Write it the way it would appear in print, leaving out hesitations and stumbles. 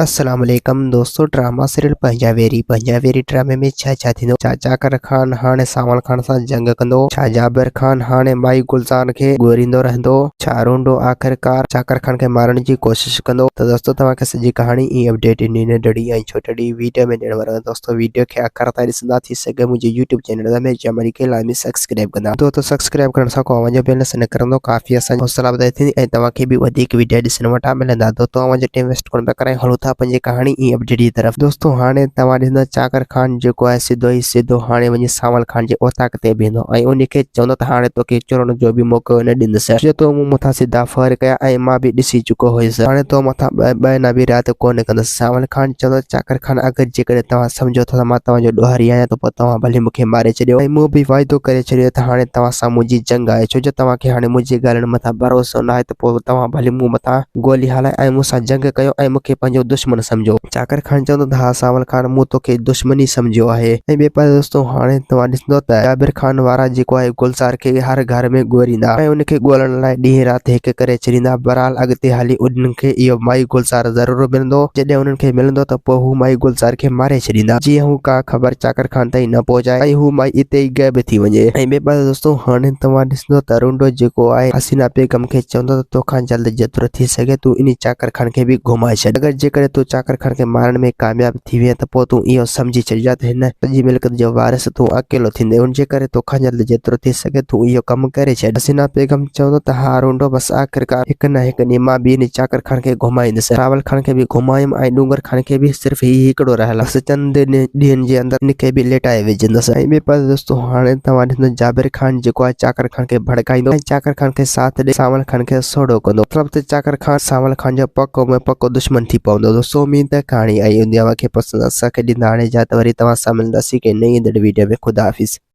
السلام عليڪم دوستو ڊراما سيريل پنهنجا ويري پنهنجا ويري ڊرامي ۾ ڇا ڇا ٿيندو ڇا چاڪر خان هاڻي سانول خان سان جنگ ڪندو ڇا جابر خان هاڻي مائي گلزار کي ڳوريندو رهندو ڇا رونڊو آخرڪار چاڪر خان کي مارڻ جي ڪوشش ڪندو ته دوستو توهان کي سڄي ڪهاڻي ۽ اپڊيٽ انهي ننڍڙي ۽ ڇوٽڙي ويڊيو ۾ ڏيڻ وارو آهيان دوستو ويڊيو کي آخر تائين ڏسندا ٿي سگهي منهنجي يوٽيوب چينل تي مير جمالي کي لازمي سبسڪرائب ڪندا دوستو سبسڪرائب ڪرڻ سان ڪو اوهان جو بيلنس نه ڪرندو ڪافي اسان جي حوصلا افزائي ٿيندي ۽ توهان کي به وڌيڪ ويڊيا ڏسڻ وٽان ملندا دوستو اوهان جو ٽيم ويسٽ ڪونه پيا ڪرايون هلون ٿا پنهنجي ڪهاڻي ۽ اپڊيٽ جي طرف دوستو هاڻي توهان ڏسندا چاڪر خان جيڪو آهي سڌو ئي سڌو هاڻي وڃي سانول خان جي اوطاق تي بيهندو ۽ ان کي چوندو ته هاڻي توکي چرڻ جو به موقعو نه ڏيندس جو تو مون مٿان سڌا فائر ڪيا ۽ مان به ڏسي چڪو هيس هاڻي تو مٿان ٻه آنا به رعايت ڪونه ڪندس سانول خان چوندو چاڪر خان اگر جيڪڏهن توهان سمجهو ٿا ته مان توهان جو ڏوهاري آهيان ته پوء توهان ڀلي مون کي ماري ڇڏيو ۽ مون به واعدو ڪري ڇڏيو ته هاڻي توهان سان منهنجي جنگ آهي ڇو جو توهان کي هاڻي منهنجي ڳالهين مٿان ڀروسو ناهي ته پوء توهان ڀلي مون مٿان گولي هلائي ۽ مون سان جنگ ڪيو ۽ مون کي پنهنجو دشمن سمجهو. چاڪر خان چوندو ته ها سانول خان مون توکي دشمن ئي سمجهيو آهي ۽ ٻئي پاسي دوستو هاڻي توهان ڏسندو ته جابر خان وارا جيڪو آهي گلزار کي هر گهر ۾ ڳوريندا ۽ ان کي ڳولڻ لاء ڏينهن رات هڪ ڪري ڇڏيندا بهرحال اڳتي هلي انهن کي اهو مائي گلزار ضرور ملندو. جڏهن انهن کي ملندو ته پوء هو مائي گلزار کي ماري ڇڏيندا، جيئن هو ڪا خبر چاڪر خان تائين نه پهچائي ۽ هو مائي اتي ئي غائب ٿي وڃي. ۽ ٻئي پاسي دوستو هاڻي توهان ڏسندو ته رونڊو جيڪو آهي حسينا بيگم کي چوندو ته توکان جلد جيترو ٿي سگهي تون انهي چاڪر خان کي به گهمائي ڇڏ. اگر جيڪڏهن تون چاڪر خان کي مارڻ ۾ ڪامياب ٿي وئين ته پوء تون اهو سمجهي ڇڏجان ته هن سڄي ملڪيت جو وارث تون اڪيلو ٿيندين، ان جي ڪري توکان جلد جيترو ٿي سگهي تون اهو ڪم ڪري ڇڏ. حسينا بيگم چوندو ته ها رونڊو بس آخرڪار هڪ نه هڪ ڏينهن مان به انهي چاڪر خان کي گهمائيندس. راول خان کي به گهمايم ۽ ڏونگر خان کي به صرف هي هڪڙو رهيل آهي بس چند ڏينهن جي اندر ان کي به ليٽائي وجهندس. ۽ ٻئي پاسي دوستو هاڻي توهان ڏسندو جابر خان جيڪو آهي چاڪر خان کي ڀڙڪائيندو ۽ چاڪر خان کي ساٿ ڏئي سانول خان کي سوڙهو ڪندو مطلب ته چاڪر خان سانول خان جو پڪو ۾ پڪو دشمن ٿي پوندو دوستو اميد ته ڪهاڻي آئي هوندي اوهان کي پسند اسان کي ڏيندا هاڻي اجازت وري توهان سان ملنداسين ڪنهن نئين ايندڙ ويڊيو ۾ خدا حافظ.